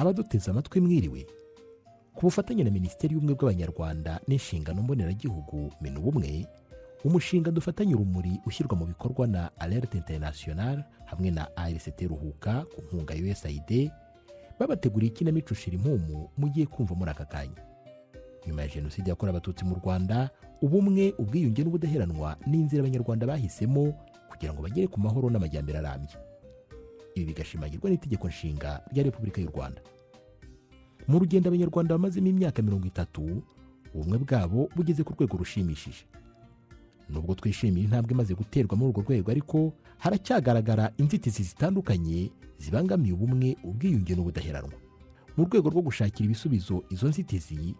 Abaduteze amatwi, mwiriwe. Ku bufatanye na Minisiteri y'Ubumwe bw'Abanyarwanda n'Inshingano Mboneragihugu, MINUBUMWE, umushinga Dufatanye Urumuri ushyirwa mu bikorwa na Alert International hamwe na ARCT Ruhuka ku nkunga ya USAID, babateguriye ikinamico Shira Impumu mugiye kumva muri aka kanya. Nyuma ya Jenoside yakorewe Abatutsi mu Rwanda, ubumwe, ubwiyunge n'ubudaheranwa ni inzira Abanyarwanda bahisemo kugira ngo bagere ku mahoro n'amajyambere arambye. Ibi bigashimangirwa n'Itegeko Nshinga rya Repubulika y'u Rwanda. Mu rugendo Abanyarwanda bamazemo imyaka 30, ubumwe bwabo bugeze ku rwego rushimishije. Nubwo twishimiye intambwe imaze guterwa muri urwo rwego, ariko haracyagaragara inzitizi zitandukanye zibangamiye ubumwe, ubwiyunge n'ubudaheranwa. Mu rwego rwo gushakira ibisubizo izo nzitizi,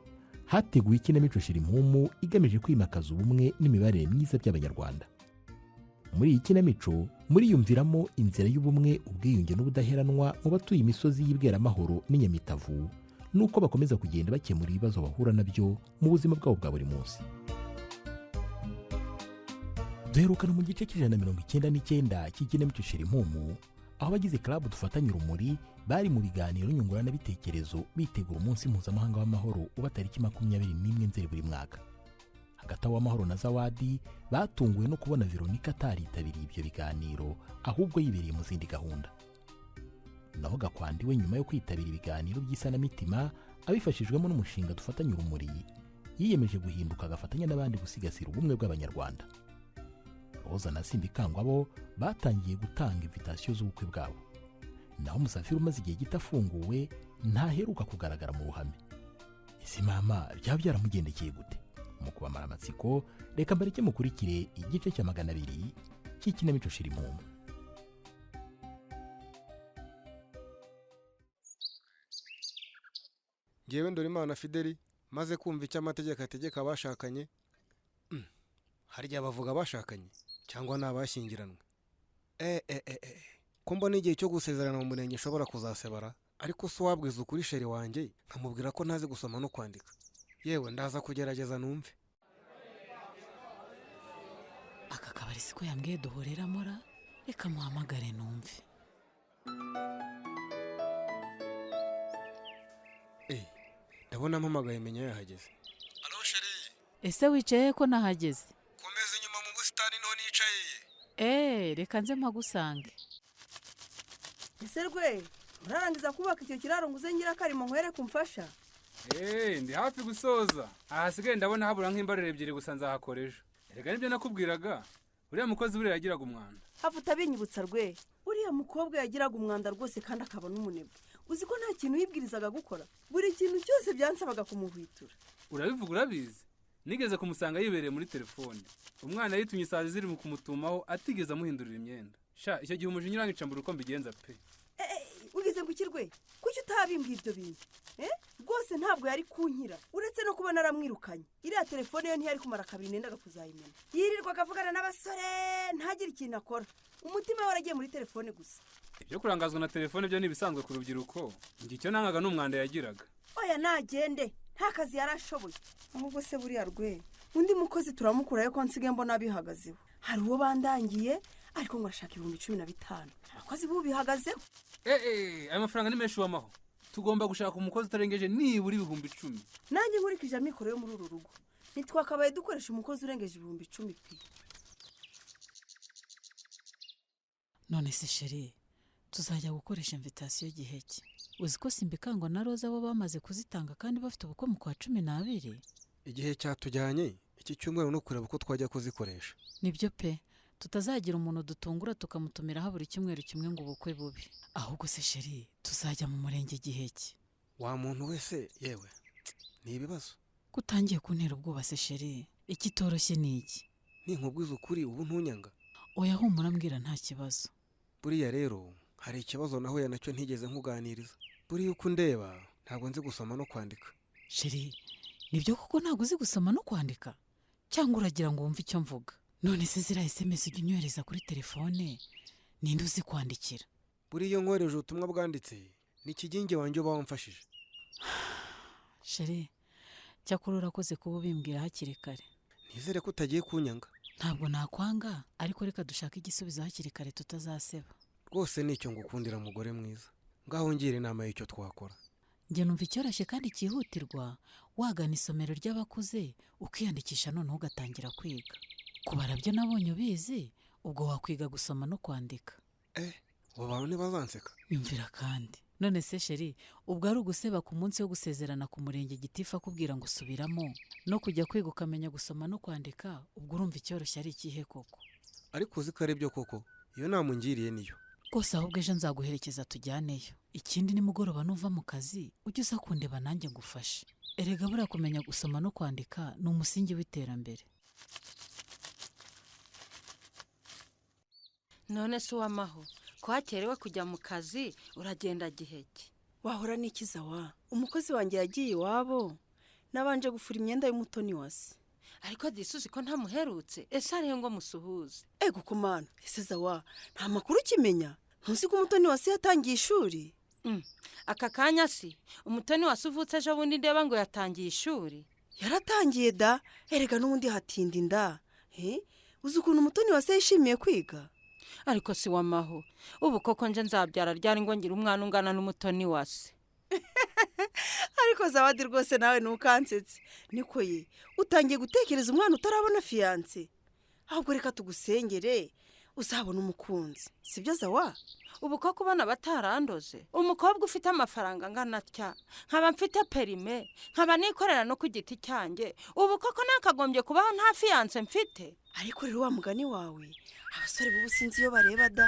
hateguwe ikinamico Shira Impumu igamije kwimakaza ubumwe n'imibanire myiza by'Abanyarwanda. Muri iyi kinamico muriyumviramo inzira y'ubumwe, ubwiyunge n'ubudaheranwa mu batuye imisozi y'Ibweramahoro n'Inyamitavu, n'uko bakomeza kugenda bakemura ibibazo bahura nabyo mu buzima bwabo bwa buri munsi. Duherukana mu gice cy'199 cy'ikinamico Shira Impumu, aho abagize club Dufatanye Urumuri bari mu biganiro nyunguranabitekerezo bitegura Umunsi Mpuzamahanga w'Amahoro uba tariki 21 Nzeri buri mwaka. Hagati aho, Amahoro na Zawadi batunguwe no kubona Veronica ataritabiriye ibyo biganiro, ahubwo yibereye mu zindi gahunda. Naho Gakwandi we, nyuma yo kwitabira ibiganiro by'isanamitima abifashijwemo n'umushinga Dufatanye Urumuri, yiyemeje guhinduka agafatanya n'abandi gusigasira ubumwe bw'Abanyarwanda. Roza na Simbikangwa bo batangiye gutanga invitation z'ubukwe bwabo. Naho Musafiri umaze igihe gito afunguwe ntaheruka kugaragara mu ruhame. Ese mama byaba byaramugendekeye gute? Mu kubamara amatsiko, reka mbareke mukurikire igice cya 200 cy'ikinamico Shira Impumu. Ngewe Ndorimana Fideli, maze kumva icyo amategeko ategeka abashakanye. Harya bavuga abashakanye cyangwa ni abashyingiranwe? E e e e, ko mbona igihe cyo gusezerana mu murenge nshobora kuzasebara? Ariko se uwabwiza ukuri chéri wanjye nkamubwira ko ntazi gusoma no kwandika? Yewe, ndaza kugerageza numve. Aka kabari siko yambwiye duhuriramo ra? Reka muhamagare numve. Eh, ndabona mpamagaye, menya yahageze. Allo, chéri. Ese wicaye ko nahageze? Komeza inyuma mu busitani, niho nicaye. Eee, reka nze mpagusange. Ese rwe, urarangiza kubaka icyo kiraro ngo uze ngira akarimo nkwereke umfasha? Eee, ndi hafi gusoza. Ahasigaye ndabona habura nk'imbariro ebyiri gusa, nzahakora ejo. Erega nibyo nakubwiraga, uriya mukozi buriya yagiraga umwanda. Have, utabinyibutsa rwe. Uriya mukobwa yagiraga umwanda rwose, kandi akaba n'umunebwe. Uzi ko nta kintu yibwirizaga gukora? Buri kintu cyose byansabaga kumuhwitura. Urabivuga urabizi. Nigeze kumusanga yibereye muri telefone. Umwana yitumye isazi ziri mu kumutumaho, atigeze amuhindurira imyenda. Sha, icyo gihe umujinya urangica, mbura uko mbigenza pe. Ugize ngo ikirwe? Kuki utabimbwiye ibyo bintu? Rwose ntabwo yari kunkira, uretse no kuba naramwirukanye. Iriya telefone yo ntiyari kumara kabiri, nendaga kuzayimena. Yirirwaga avugana n'abasore, ntagire ikintu akora, umutima we waragiye muri telefone gusa. Ibyo kurangazwa na telefone byo ni ibisanzwe ku rubyiruko. Njye icyo nangaga ni umwanda yagiraga. Oya, nagende, nta kazi yari ashoboye. Ahubwo se buriya rwe, undi mukozi turamukurayo ko nsigaye mbona bihagazeho? Hari uwo bandangiye, ariko ngo arashaka 15,000. Abakozi b'ubu bihagazeho. Eee, ayo mafaranga ni menshi wamaho. Tugomba gushaka umukozi utarengeje nibura 10,000. Nanjye nkurikije amikoro yo muri uru rugo, ntitwakabaye dukoresha umukozi urengeje 10,000 pe. None se chéri, tuzajya gukoresha invitation gihe ki? Uzi ko Simbikangwa na Roza bo bamaze kuzitanga kandi bafite ubukwe mu kwa 12? Igihe cyatujyanye iki cyumweru no kureba uko twajya kuzikoresha. Nibyo pe, tutazagira umuntu dutungura tukamutumiraho buri cyumweru kimwe ngo ubukwe bubi. Ahubwo se chéri, tuzajya mu murenge gihe ki? Wa muntu wese, yewe, ni ibibazo. Ko utangiye kuntera ubwoba se chéri, ikitoroshye ni iki? Ninkubwiza ukuri ubu ntunyanga? Oya, humura, mbwira, nta kibazo. Buriya rero hari ikibazo nahuye nacyo ntigeze nkuganiriza. Buriya uko undeba ntabwo nzi gusoma no kwandika. Chéri, nibyo koko ntabwo uzi gusoma no kwandika, cyangwa uragira ngo wumve icyo mvuga? None se ziriya SMS ujya unyohereza kuri telefone, ninde uzi kwandikira? Buriya iyo nkohereje ubutumwa bwanditse, ni ikigingi wanjye uba wamfashije. Chéri, cyakora urakoze kuba ubimbwira hakiri kare. Nizere ko utagiye kunyanga. Ntabwo nakwanga, ariko reka dushake igisubizo hakiri kare tutazaseba. Rwose nicyo ngukundira, mugore mwiza. Ngaho ngira inama y'icyo twakora. Njye numva icyoroshye kandi cyihutirwa wagana isomero ry'abakuze ukiyandikisha, noneho ugatangira kwiga. Kubara byo nabonye ubizi, ubwo wakwiga gusoma no kwandika. Eh, ubu bantu ntibazanseka? Nyumvira kandi. None se chéri, ubwo ari uguseba ku munsi wo gusezerana ku murenge, gitifu akubwira ngo subiramo, no kujya kwiga ukamenya gusoma no kwandika, ubwo urumva icyoroshye ari ikihe koko? Ariko uzi ko ari byo koko, iyo nama ungiriye niyo. Rwose ahubwo ejo nzaguherekeza tujyaneyo. Ikindi, nimugoroba nuva mu kazi ujye uza kundeba nanjye ngufashe. Erega buriya kumenya gusoma no kwandika ni umusingi w'iterambere. None se uwamaho, ko hakerewe kujya mu kazi, uragenda giheke? Wahora n'ikiza wa umukozi wanjye yagiye iwabo, nabanje gufura imyenda y'umutoni wa se. Ariko disi, ko ntamuherutse, ese ariyo ngo musuhuze? Ego kumana, ese zawa, nta makuru ukimenya? Ntuzi ko umutoni wa se yatangiye ishuri? Aka kanya si umutoni wa se uvutse ejo bundi ndeba ngo yatangiye ishuri? Yaratangiye da. Erega n'ubundi hatinda inda. Uzi ukuntu umutoni wa se yishimiye kwiga? Ariko si wamaho, ubu koko nje nzabyara ryari ngo ngire umwana ungana n'umutoni wa se? Ariko Zawadi, rwose nawe ntukansetse. Niko ye, utangiye gutekereza umwana utarabona fiancé? Ahubwo reka tugusengere uzabona umukunzi, sibyo zawa? Ubu koko ubona batarandoze? Umukobwa ufite amafaranga angana atya, nkaba mfite permis, nkaba nikorera no ku giti cyanjye, ubu koko nakagombye kubaho nta fiancé mfite? Ariko rero wa mugani wawe, abasore b'ubu sinzi iyo bareba da.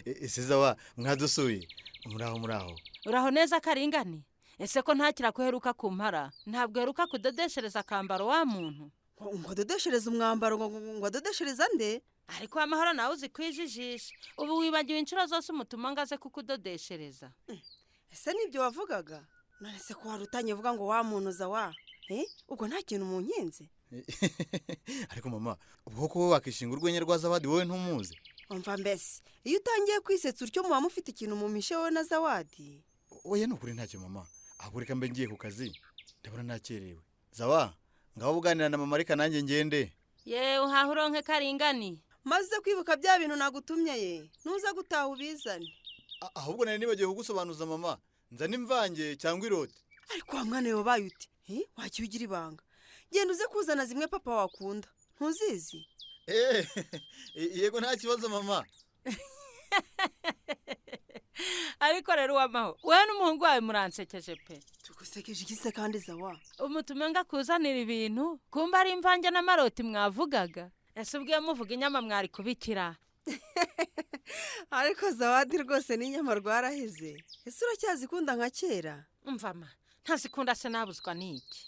Ese zawa, mwadusuye? Muraho, muraho. Uraho neza Karingani. Ese ko ntakira kuheruka kumpara, ntabwo heruka kudodeshereza akambaro wa muntu? Ngo adodeshereze umwambaro? Ngo adodeshereza nde? Ariko amahoro, nawe uzi kwijijisha. Ubu wibagiwe inshuro zose umutuma ngo aze kukudodeshereza? Ese nibyo wavugaga? None se ko wari utangiye uvuga ngo wa muntu zawa, ubwo nta kintu mu nkinzi? Ariko mama, ubwo koko wakishinga urwenya rwa Zawadi, wowe ntumuzi? Umva mbese, iyo utangiye kwisetsa utyo muba mufite ikintu mumishe wowe na Zawadi. Oya, ni ukuri ntacyo mama. Ahubwo reka mbe ngiye ku kazi, ndabona nakerewe. Zawa, ngaho uganira na mama, reka nanjye ngende. Yewe, uhaha uronke Karingani. Maze kwibuka bya bintu nagutumye ye, nuza gutaha ubizane. Ahubwo nari nibagiwe kugusobanuza mama, nzane imvange cyangwa irote? Ariko wa mwana we, wabaye ute? Wagiye ugira ibanga. Genda uze kuzana zimwe papa wakunda, ntuzizi? Yego, nta kibazo mama. Ariko rero uwamaho, wowe n'umuhungu wawe muransekeje pe. Tugusekeje iki se kandi zawa? Umutume ngo akuzanire ibintu, kumba ari imvange n'amaroti mwavugaga. Ese ubwo iyo muvuga inyama mwari kubikira? Ariko Zawadi, rwose n'inyama rwaraheze. Ese uracyazikunda nka kera? Umvama, ntazikunda se nabuzwa n'iki?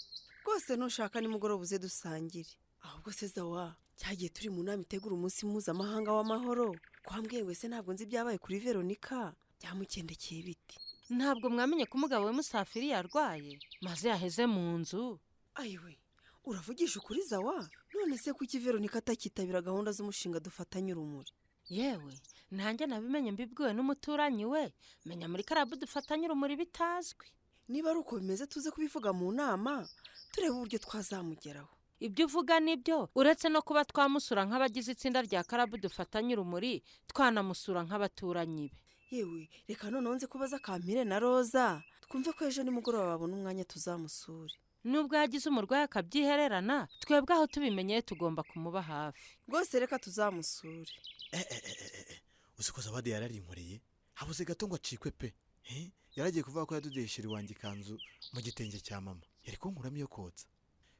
Rwose nushaka nimugoroba uze dusangire. Ahubwo se zawa, cyagiye turi mu nama itegura umunsi mpuzamahanga w'amahoro, kwambwiye ngo ese ntabwo nzi ibyabaye kuri Veronika, byamugendekeye bite? Ntabwo mwamenye ko umugabo we Musafiri yarwaye maze yaheze mu nzu? Ayiwe, uravugisha ukuri zawa? None se kuki Veronika atakitabira gahunda z'umushinga Dufatanye Urumuri? Yewe, nanjye nabimenye mbibwiwe n'umuturanyi we. Menya muri karabu Dufatanye Urumuri bitazwi. Niba ari uko bimeze, tuze kubivuga mu nama, turebe uburyo twazamugeraho. Ibyo uvuga nibyo. Uretse no kuba twamusura nk'abagize itsinda rya karabu Dufatanye Urumuri, twanamusura nk'abaturanyi be. Yewe, reka noneho nze kubaza Kampire na Roza, twumve ko ejo nimugoroba babona umwanya tuzamusure. Nubwo yagize umurwayi akabyihererana, twebwe aho tubimenyeye tugomba kumuba hafi. Rwose reka tuzamusure. Uzi ko Zawadi yararinkoreye, habuze gato ngo acikwe pe. Yaragiye kuvuga ko yadodesheje iwanjye ikanzu mu gitenge cya mama, yari kunkuramo iyo kotsa.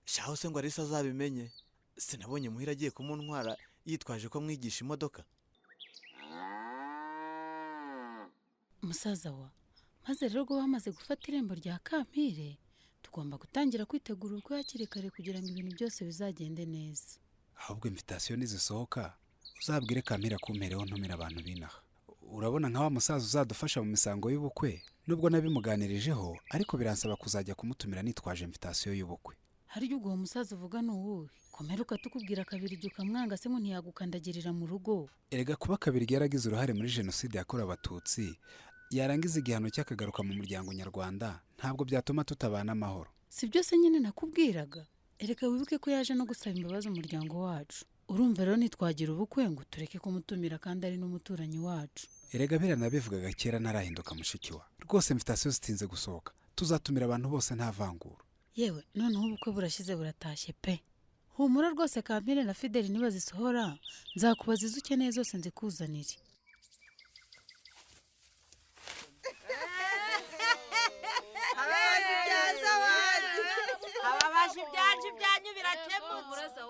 Shaho se ngo Arisa azabimenye, sinabonye muhira agiye kumuntwara yitwaje ko amwigisha imodoka. Musaza wa, maze rero ubwo bamaze gufata irembo rya Kampire, tugomba gutangira kwitegura ubukwe hakiri kare kugira ngo ibintu byose bizagende neza. Ahubwo invitation nizisohoka uzabwire Kampire kumpereho ntumira abantu b'inaha. Urabona nka wa musaza uzadufasha mu misango y'ubukwe, nubwo nabimuganirijeho, ariko biransaba kuzajya kumutumira nitwaje invitation y'ubukwe. Harya ubwo uwo musaza uvuga ni uwuhe? Komeruka tukubwira kabiri igihe ukamwanga se ngo ntiyagukandagirira mu rugo? Erega kuba Kabiri yaragize uruhare muri jenoside yakorewe Abatutsi, yarangiza igihano cy'akagaruka mu muryango nyarwanda, ntabwo byatuma tutabana amahoro. Si byose nyine nakubwiraga. Ereka wibuke ko yaje no gusaba imbabazi umuryango wacu. Urumva rero ntitwagira ubukwe ngo tureke kumutumira kandi ari n'umuturanyi wacu. Erega biriya nabivugaga kera ntarahinduka mushiki wa. Rwose invitation zitinze gusohoka, tuzatumira abantu bose nta vangura. Yewe, noneho ubukwe burashize buratashye pe. Humura rwose, Kampire na Fideli nibazisohora nzakubaza izo ukeneye zose nzikuzanire. Ababaje ibyanyu, ibyanyu birakemutse.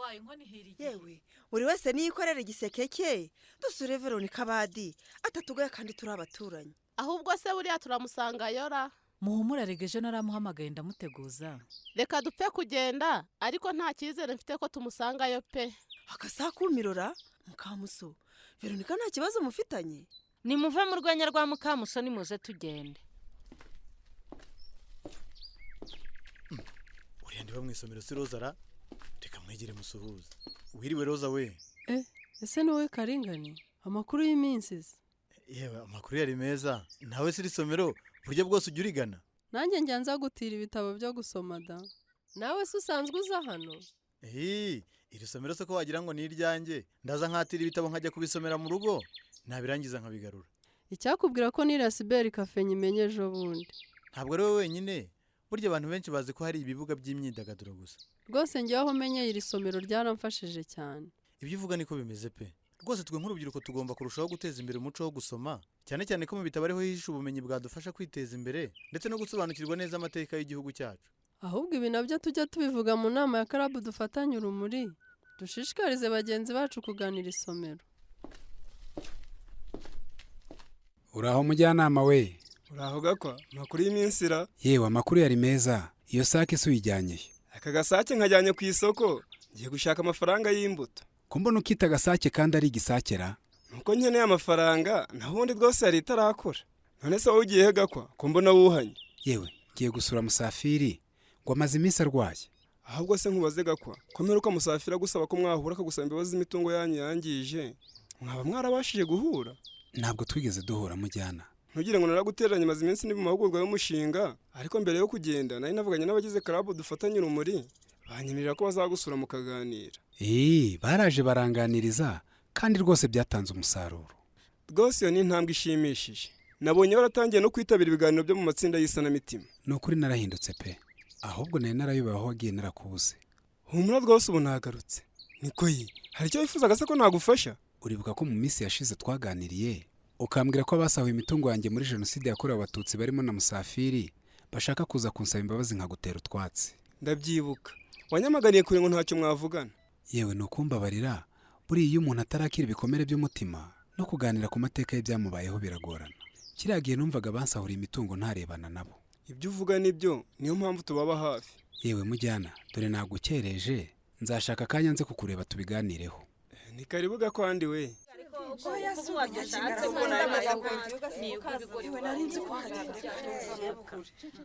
Yewe, buri wese niyikorera igiseke cye, dusure Veronika badi atatugoye kandi turi abaturanyi. Ahubwo se buriya turamusanga yora? Muhumura rega, ejo naramuhamagaye ndamuteguza. Reka dupfe kugenda, ariko nta cyizere mfite ko tumusangayo pe. Akasakumirora mukamuso, Veronika nta kibazo mufitanye. Nimuve mu rwenya rwa Mukamusoni, muze tugende. Uriya ndiba mu isomero si Roza ra? Reka mwegere musuhuze. Wiriwe Roza we. Ese ni wowe Karingani? Amakuru y'iminsi se? Yewe, amakuru yari meza. Nawe si iri somero buryo bwose ujya urigana? Nanjye njya nza gutira ibitabo byo gusoma da. Nawe se usanzwe uza hano? Eee, iri somero se ko wagira ngo ni iryanjye? Ndaza nkatira ibitabo nkajya kubisomera mu rugo, nabirangiza nkabigarura. Icyakubwira ko n'iriya cyber café nyimenye ejo bundi. Ntabwo ari wowe wenyine, burya abantu benshi bazi ko hari ibibuga by'imyidagaduro gusa. Rwose njyewe aho menyeye iri somero ryaramfashije cyane. Ibyo uvuga niko bimeze pe. Rwose twe nk'urubyiruko tugomba kurushaho guteza imbere umuco wo gusoma, cyane cyane ko mu bitabo ariho hihishe ubumenyi bwadufasha kwiteza imbere ndetse no gusobanukirwa neza amateka y'igihugu cyacu. Ahubwo ibi nabyo tujya tubivuga mu nama ya club Dufatanye Urumuri, dushishikarize bagenzi bacu kugana iri somero. Uraho mujyanama we. Uraho Gakwa, amakuru y'iminsi ra? Yewe, amakuru yari meza. Iyo sake se uyijyanye he? Aka gasake nkajyanye ku isoko, ngiye gushaka amafaranga y'imbuto. Ko mbona ukita agasake kandi ari igisakera? Nuko nkeneye amafaranga, naho ubundi rwose yari itarakura. None se wowe ugiye he Gakwa, ko mbona wuhanye? Yewe, ngiye gusura Musafiri, ngo amaze iminsi arwaye. Ahubwo se nkubaze Gakwa, ko mperuka Musafiri agusaba ko mwahura akagusaba imbabazi z'imitungo yanyu yangije, mwaba mwarabashije guhura? Ntabwo twigeze duhura mujyana. Ntugire ngo naragutereranye, maze iminsi ni mu mahugurwa y'umushinga, ariko mbere yo kugenda nari navuganye n'abagize club Dufatanye Urumuri, banyemerera ko bazagusura mukaganira. Eee, baraje baranganiriza kandi rwose byatanze umusaruro. Rwose iyo ni intambwe ishimishije. Nabonye waratangiye no kwitabira ibiganiro byo mu matsinda y'isanamitima. Ni ukuri narahindutse pe. Ahubwo nari narayobewe aho wagiye narakubuze. Humura rwose ubu nagarutse. Niko ye, hari icyo wifuzaga se ko nagufasha? Uribuka ko mu minsi yashize twaganiriye, ukambwira ko abasahuye imitungo yanjye muri jenoside yakorewe abatutsi barimo na Musafiri bashaka kuza kunsaba imbabazi nkagutera utwatsi. Ndabyibuka. Wanyamaganiye kure ngo ntacyo mwavugana. Yewe, ni ukumbabarira, buriya iyo umuntu atarakira ibikomere by'umutima no kuganira ku mateka y'ibyamubayeho biragorana. Kiriya gihe numvaga bansahuriye imitungo ntarebana nabo. Ibyo uvuga nibyo, niyo mpamvu tubaba hafi. Yewe mujyana, dore nagukereje, nzashaka akanya nze kukureba tubiganireho. Ni karibu Gakwandi we.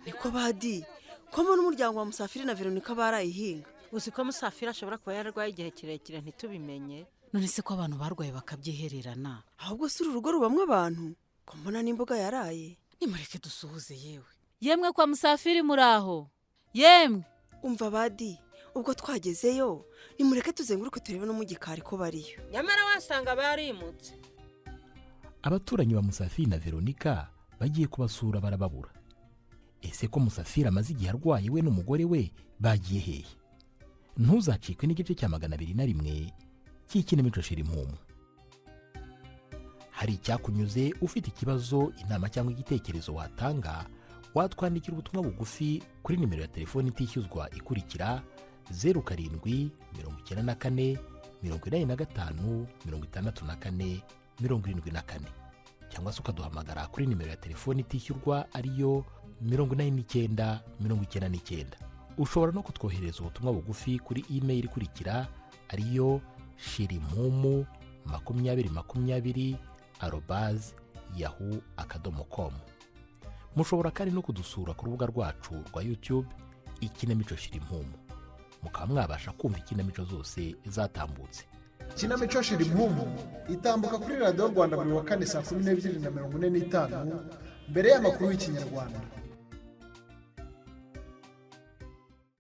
Niko badi, ko mbona umuryango wa Musafiri na Veronika barayihinga. Uzi ko Musafiri ashobora kuba yararwaye igihe kirekire ntitubimenye? None se ko abantu barwaye bakabyihererana? Ahubwo si uru rugo rubamwo abantu, ko mbona n'imboga yaraye. Nimureke dusuhuze yewe. Yemwe kwa Musafiri muraho? Yemwe. Umva badi, ubwo twagezeyo nimureke tuzenguruke turebe no mu gikari ko bariyo. Nyamara wasanga barimutse. Abaturanyi ba Musafiri na Veronika bagiye kubasura barababura. Ese ko Musafiri amaze igihe arwaye, we n'umugore we bagiye hehe? Ntuzacikwe n'igice cya 201 cy'ikinamico Shira Impumu. Hari icyakunyuze, ufite ikibazo, inama cyangwa igitekerezo watanga, watwandikira ubutumwa bugufi kuri nimero ya telefoni itishyuzwa ikurikira: 0794 85 64 74, cyangwa se ukaduhamagara kuri nimero ya telefoni itishyurwa ariyo 89 99. Ushobora no kutwoherereza ubutumwa bugufi kuri email ikurikira ariyo shirimpumu2020@yahoo.com. Mushobora kandi no kudusura ku rubuga rwacu rwa YouTube Ikinamico Shirimpumu, mukaba mwabasha kumva ikinamico zose zatambutse. Ikinamico Shira Impumu itambuka kuri Radiyo Rwanda buri wa kane saa 12:45 mbere y'amakuru y'Ikinyarwanda.